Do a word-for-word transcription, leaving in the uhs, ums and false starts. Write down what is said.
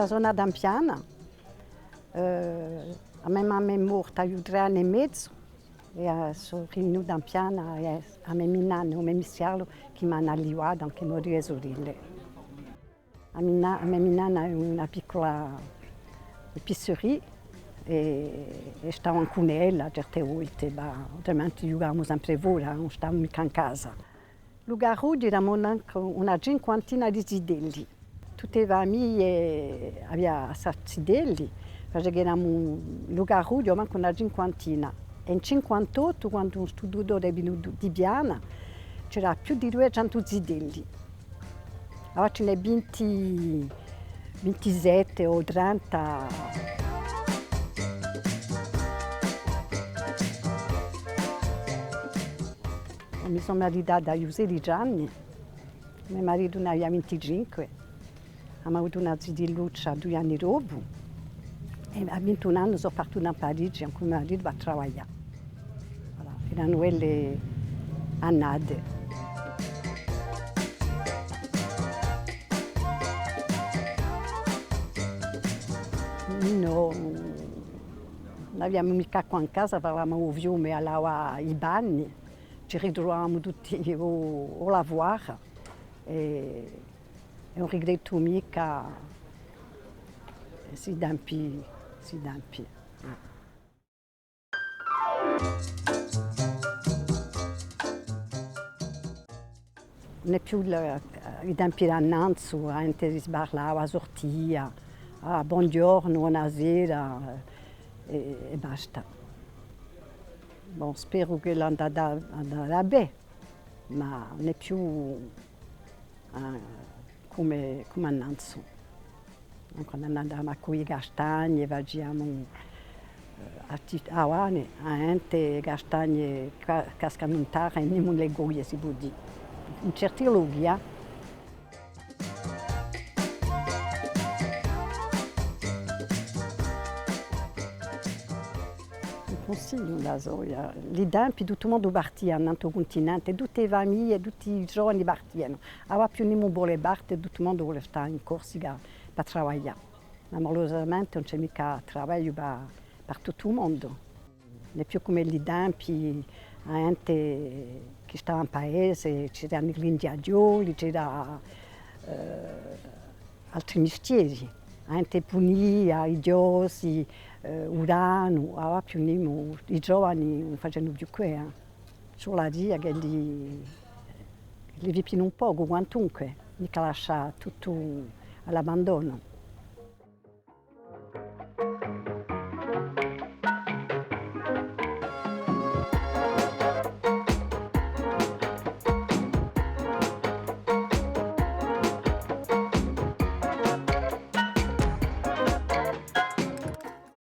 Sò nata in Piana, eh, a me mamma hè morta, aviu trè anni è mezu, è, eh, sò rivenuta in Piana, è a me minnanna, u me missiavu chì m'anu allivata, ancu mò duie surelle. A minna-, a me minnanna avia una piccula épicerie è, è stava ancu ella certe volte, ma altrimenti ghjucavamu sempre fora, ùn stavamu micca in casa. Lu carrughju eramu nancu una cinquantina di zitelli. Tutte e famiglie avia assai zitelli, face chì eramu in lu carrughju mancu una cinquantina. È in cinquantottu, quandu stu duttore hè vinutu di Piana, c'era più di duiecentu zitelli. Avà ci n'hè vinti, vintisette o trenta. Mi sò maritata à i sedici anni, me maritu n'avia vinticinque, avemu avutu una zitilluccia dui anni dopu, è à vintun anni sò partuta in Parigi cù me maritu per travaglià. Voilà, eranu quelle annate. Nò, ùn aviamu micca acqua in casa, faciamu u fiume à lavà i panni, ci ritruvavamu tutti à, à lavà, è, è ùn rigrettu micca, sti tempi, sti tempi. Ùn hè più la, i tempi d'annanzu, a ghjente si sbarlava, surtia, ah, bonghjornu, bonasera, è, è basta. Bon, speru ch'ellu andarà, andarà bè, ma ùn hè più, eh, cum'è, cum'è annanzu. Quandu andavamu à coglie castagne, faciamu, eh, atti-, avà, a ghjente, e castagne ca-, cascanu in terra è nimu le coglie, si pò dì. In certi lochi, eh. Un cunsigliu, ùn la sò, eh, li tempi tuttu u mondu partia nant'à u cuntinente, tutte e famiglie, tutti i giovani partianu. Avà più nimu vole parte, tuttu u mondu vole stà in Corsica per travaglià. Ma malurosamente ùn ci hè micca travagliu per, per tuttu u mondu. Ùn hè più cum'è li tempi, a ghjente chì stava in paese, c'eranu l'inghjaghjoli, c'era, eh, altri mistieri. A ghjente punia, i chjosi, eh, u granu, avà più nimu, i giovani ùn facenu più què, eh. Ci vole à dì chì li, li vipinu un pocu, quantunque, micca lascià tuttu à l'abbandonu.